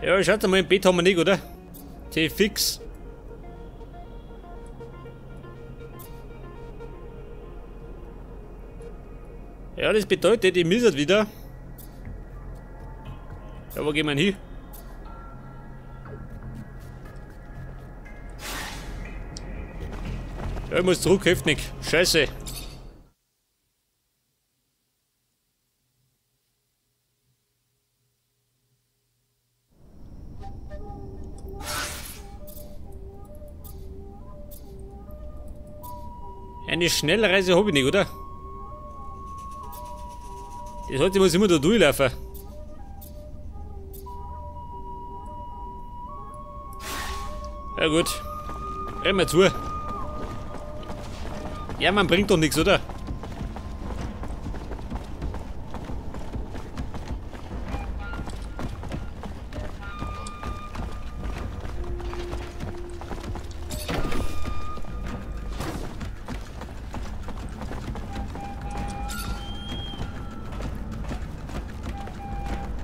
Ja, schaut mal, im Bett haben wir nicht, oder? T-Fix. Ja, das bedeutet, ich muss halt wieder. Ja, wo gehen wir denn hin? Ja, ich muss zurück, hilft nicht. Scheiße. Eine Schnellreise habe ich nicht, oder? Das heißt, ich muss immer da durchlaufen. Ja gut. Renn mal zu. Ja, man bringt doch nichts, oder?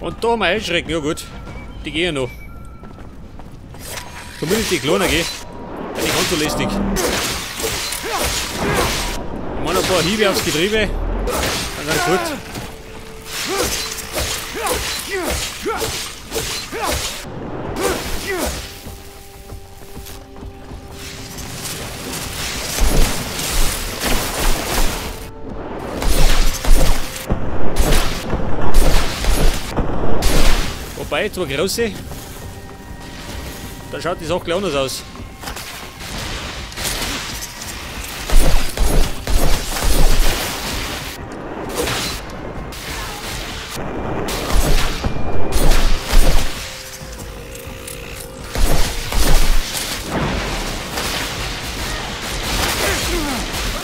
Und da mal einschrecken, ja gut. Die gehen ja noch. Zumindest die Kleinen gehen. Die ganz so lästig. Ich mache noch ein paar Hiebe aufs Getriebe. Dann ist gut. Wobei, zwei große. Da schaut die Sache gleich anders aus.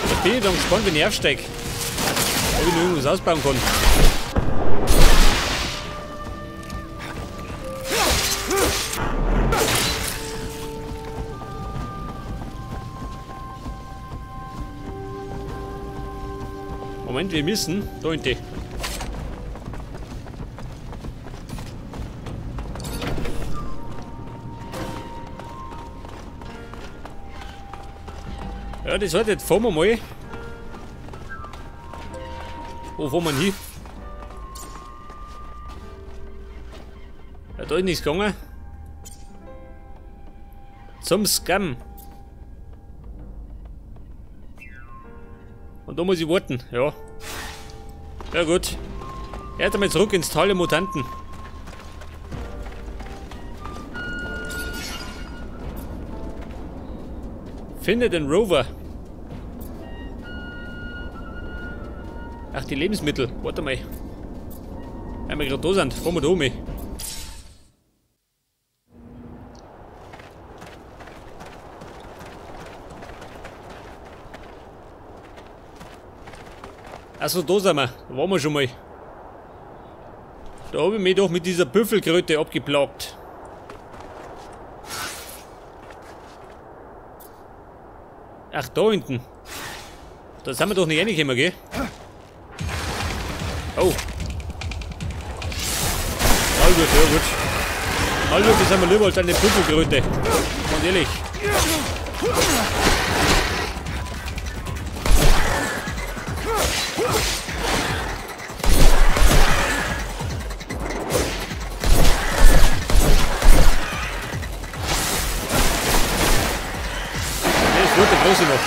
Da bin ich dann gespannt, wenn ich aufsteige. Ob ich noch irgendwas ausbauen kann. Moment, wir müssen da in die. Ja, das heißt, jetzt fahren wir mal. Wo fahren wir hin? Ja, da ist nichts gegangen. Zum Scam. Und da muss ich warten, ja. Ja gut. Erst einmal zurück ins Tal der Mutanten. Finde den Rover. Ach, die Lebensmittel. Warte mal. Wenn wir gerade da sind, fahren wir da um. Also da sind wir, da waren wir schon mal. Da habe ich mich doch mit dieser Büffelkröte abgeplagt. Ach, da hinten. Da sind wir doch nicht reingekommen, gell? Oh. Maulwürfe, ja gut. Maulwürfe sind wir lieber als eine Büffelkröte. Ganz ehrlich. Gut, der Große noch.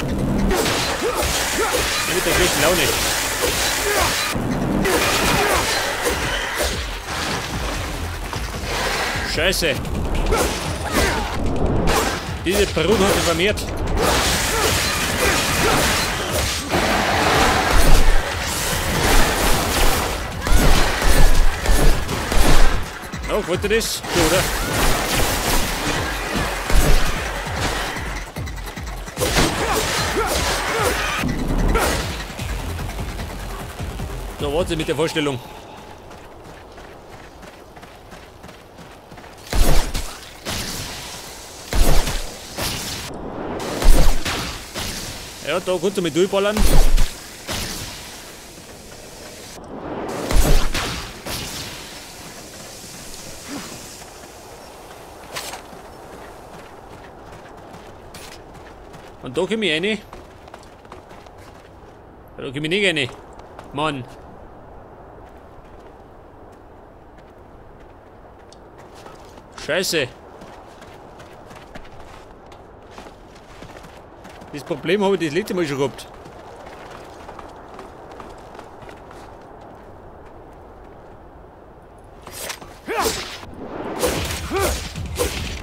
Der mit der schlechten Laune. Scheiße. Diese Brut hat sich vermehrt. Oh, wollt ihr das? So, oder? So, warte mit der Vorstellung. Ja, da kannst du mit durchballern. Und da komme ich rein. Da komme ich nicht rein. Mann. Scheiße. Das Problem habe ich das letzte Mal schon gehabt.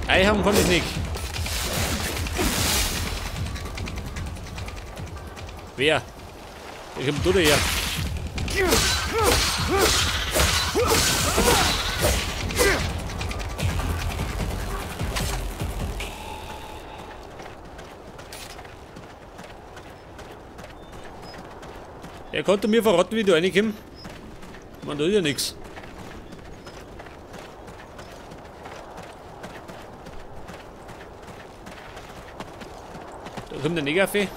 Einhauen kann ich nicht. Wer? Ich komm da her. Er konnte mir verraten, wie du reinkommst. Man, da ist ja nichts. Da kommt der Negerfee.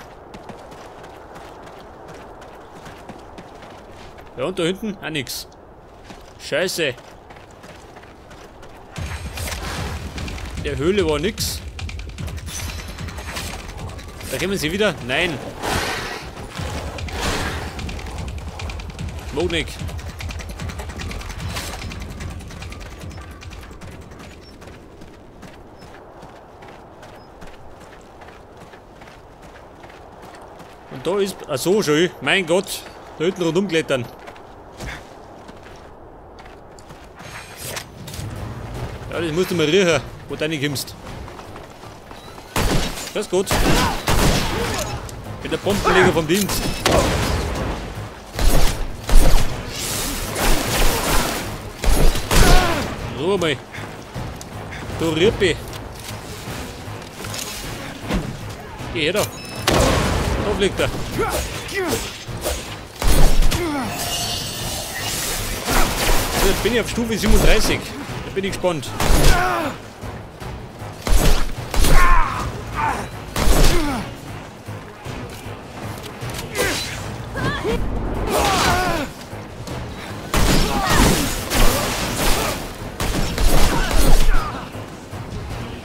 Ja, und da hinten auch nix. Scheiße. In der Höhle war nix. Da kommen sie wieder? Nein. Mag nicht. Und da ist... Ach so, schön. Mein Gott. Da hinten rundum klettern. Ja, das musst du mal riechen, wo du reinkommst. Das ist gut. Ich bin der Bombenleger vom Dienst. Ruhe mal. Du Rippe. Geh her da. Da fliegt er. So, jetzt bin ich auf Stufe 37. Da bin ich gespannt.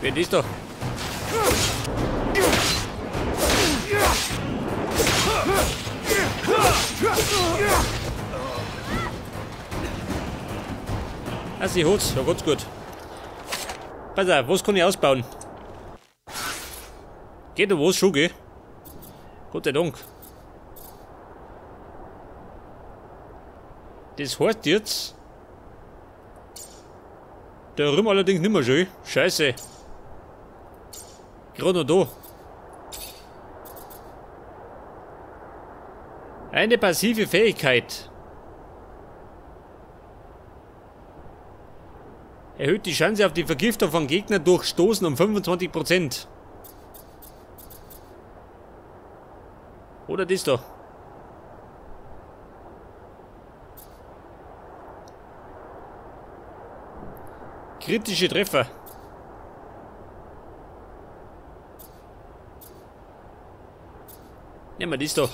Wer ist da? Ah, sie hat's. Ja, ganz gut. Pass auf, was kann ich ausbauen? Geht da was schon, gell? Gott sei Dank. Das heißt jetzt... Der Rum allerdings nicht mehr schön. Scheiße. Gerade noch da. Eine passive Fähigkeit. Erhöht die Chance auf die Vergiftung von Gegnern durch Stoßen um 25%. Oder das da. Kritische Treffer. Nehmen wir das da.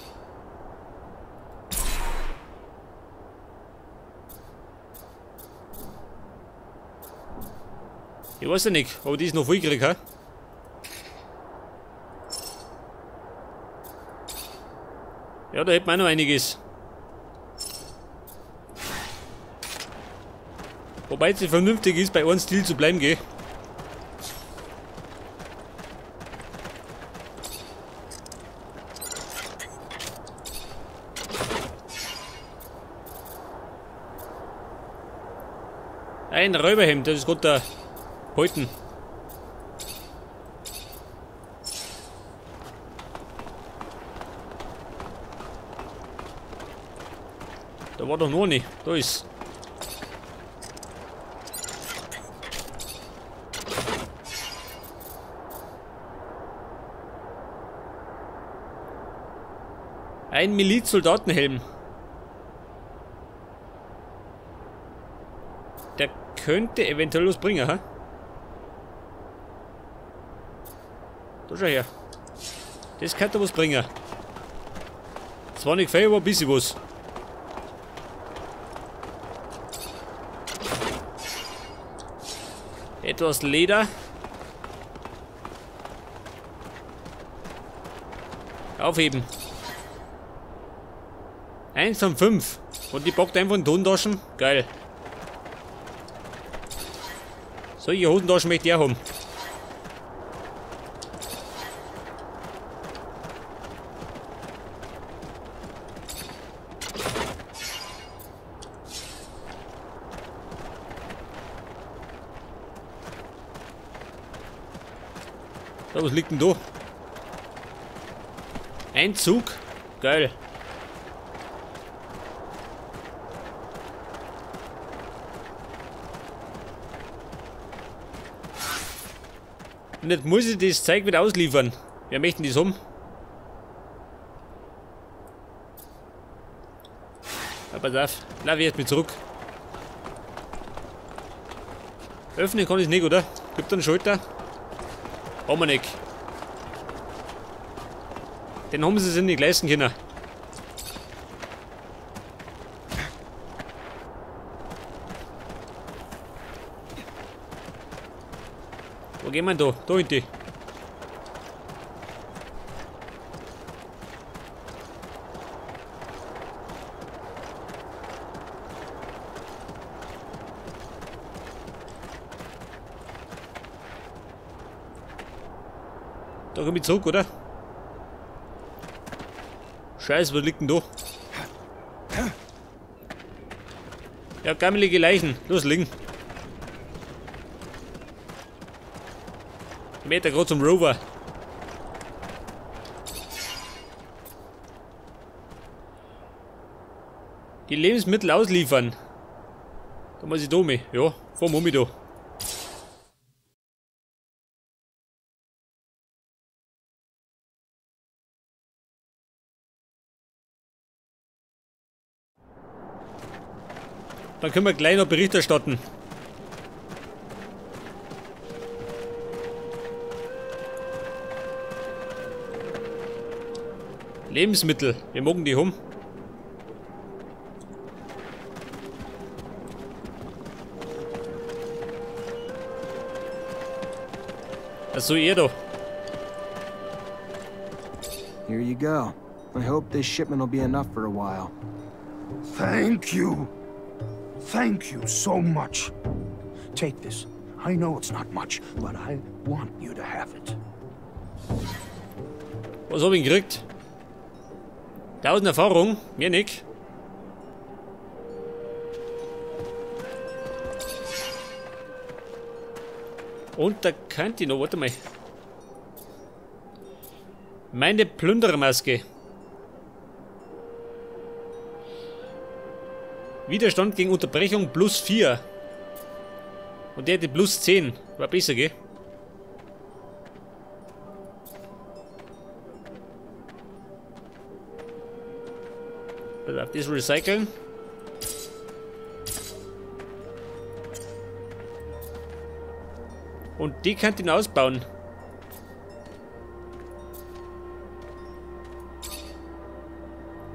Ich weiß ja nicht, ob ich das noch voll kriege, hä? Ja, da hätten wir auch noch einiges. Wobei es vernünftig ist, bei einem Stil zu bleiben, gell? Ein Räuberhemd, das ist Gott der Beuten. Da war doch noch nicht. Da ist. Ein Milizsoldatenhelm. Der könnte eventuell was bringen, hä? Da schau her. Das könnte was bringen. Zwar nicht viel, aber ein bisschen was. Etwas Leder. Aufheben. 1 von 5. Und die packt einfach in die Hosentaschen. Geil. Solche Hosentaschen möchte ich auch haben. So, was liegt denn da? Ein Zug? Geil. Und jetzt muss ich das Zeug wieder ausliefern. Wer möchte denn das haben? Ja, pass auf. Lauf ich jetzt mit zurück. Öffnen kann ich es nicht, oder? Gibt einen Schalter? Haben wir nicht. Den haben sie sich nicht leisten können. Wo gehen wir denn da? Da hinten. Da komm ich zurück, oder? Scheiße, was liegt denn da? Ja, gammelige Leichen. Los, liegen. Meter grad zum Rover. Die Lebensmittel ausliefern. Da muss ich da mit. Ja, fahren wir mit da. Dann können wir gleich noch Bericht erstatten. Lebensmittel, wir mögen die haben. Achso, ihr da. Here you go. I hope this shipment will be enough for a while. Thank you. Thank you so much. Take this. I know it's not much, but I want you to have it. Was hab ich gekriegt? 1000 Erfahrung, mehr nicht. Und da könnte ich noch, warte mal. Meine Plünderermaske. Widerstand gegen Unterbrechung plus 4. Und der hätte plus 10. War besser, gell? Pass auf, das recyceln. Und die könnt ihr ausbauen.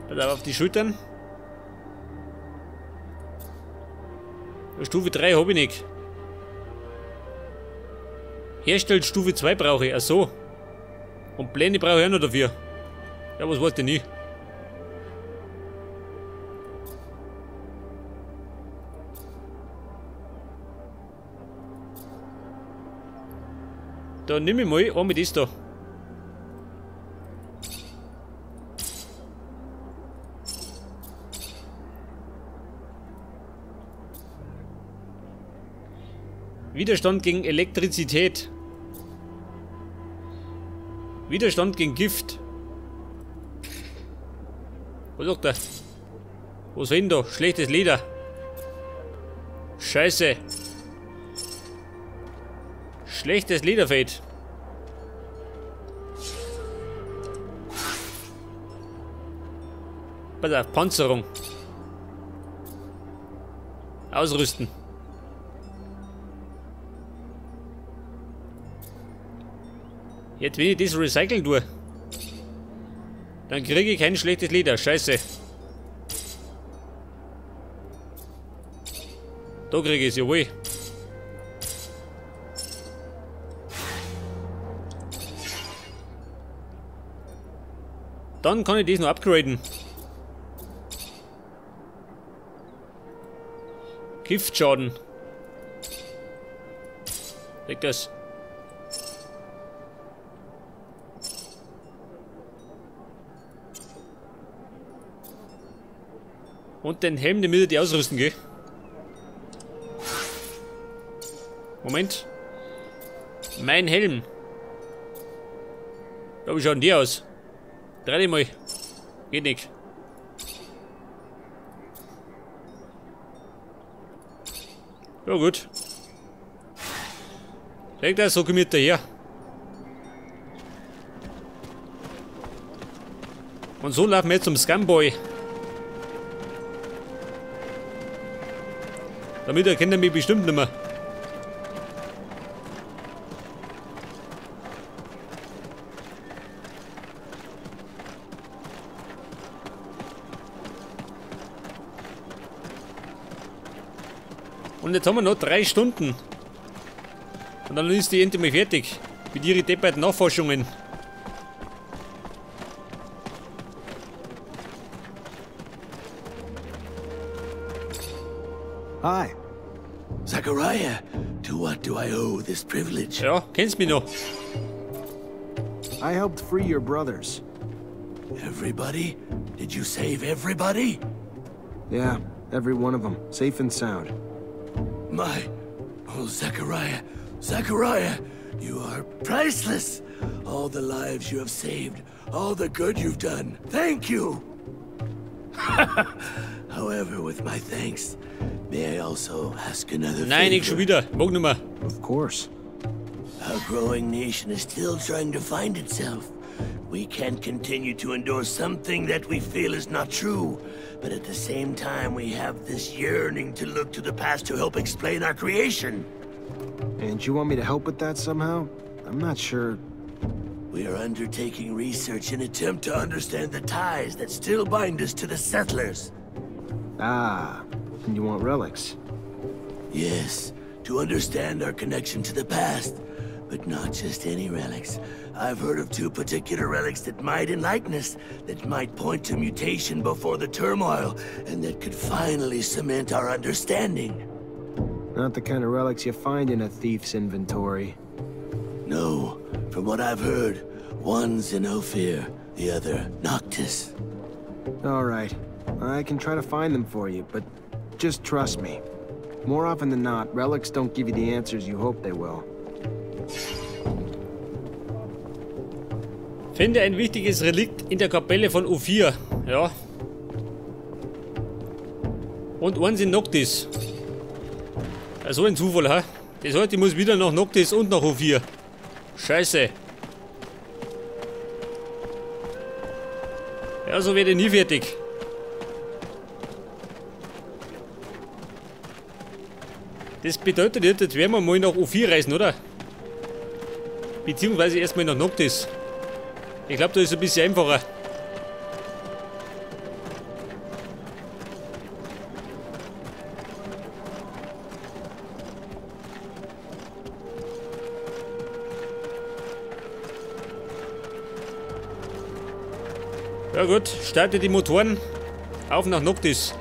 Pass auf, auf die Schultern. Stufe 3 habe ich nicht. Herstellen Stufe 2 brauche ich. Ach so. Und Pläne brauche ich auch noch dafür. Ja, was weiß denn ich? Da nehme ich mal an mit das da. Widerstand gegen Elektrizität. Widerstand gegen Gift. Was sagt er? Was denn da? Schlechtes Leder. Scheiße. Schlechtes Lederfeld. Pass auf, Panzerung. Ausrüsten. Jetzt, wenn ich das recyceln tue, dann kriege ich kein schlechtes Leder. Scheiße. Da kriege ich es, jawohl. Dann kann ich das noch upgraden. Giftschaden. Leg das. Und den Helm, den müsst ihr ausrüsten, gell? Moment. Mein Helm. Ja, wie schaut denn die aus? Dreh dich mal. Geht nicht. Ja, gut. Leg das so gemütlich daher. Und so laufen wir jetzt zum Scumboy. Damit erkennt er mich bestimmt nicht mehr. Und jetzt haben wir noch 3 Stunden. Und dann ist die Ente mal fertig. Mit ihren depperten Nachforschungen. Hi. Zachariah, to what do I owe this privilege? Ja, kennst mich noch. I helped free your brothers. Everybody? Did you save everybody? Yeah, every one of them, safe and sound. My, oh Zachariah, Zachariah, you are priceless. All the lives you have saved, all the good you've done. Thank you. However, with my thanks, may I also ask another Nein, favor? ich schon wieder. Mag nicht mehr. Of course. Our growing nation is still trying to find itself. We can't continue to endure something that we feel is not true. But at the same time, we have this yearning to look to the past to help explain our creation. And you want me to help with that somehow? I'm not sure. We are undertaking research in attempt to understand the ties that still bind us to the settlers. Ah, and you want relics? Yes, to understand our connection to the past. But not just any relics. I've heard of 2 particular relics that might enlighten us, that might point to mutation before the turmoil, and that could finally cement our understanding. Not the kind of relics you find in a thief's inventory. No, from what I've heard, one's in Ophir, the other Noctis. All right, I can try to find them for you, but just trust me. More often than not, relics don't give you the answers you hope they will. Finde ein wichtiges Relikt in der Kapelle von Ophir. Ja. Und eins in Noctis. Ja, so ein Zufall, ha? Das heißt, ich muss wieder nach Noctis und nach Ophir. Scheiße. Ja, so werde ich nie fertig. Das bedeutet jetzt, jetzt werden wir mal nach Ophir reisen, oder? Beziehungsweise erstmal nach Noctis. Ich glaube, da ist es ein bisschen einfacher. Ja gut, starte die Motoren. Auf nach Noctis.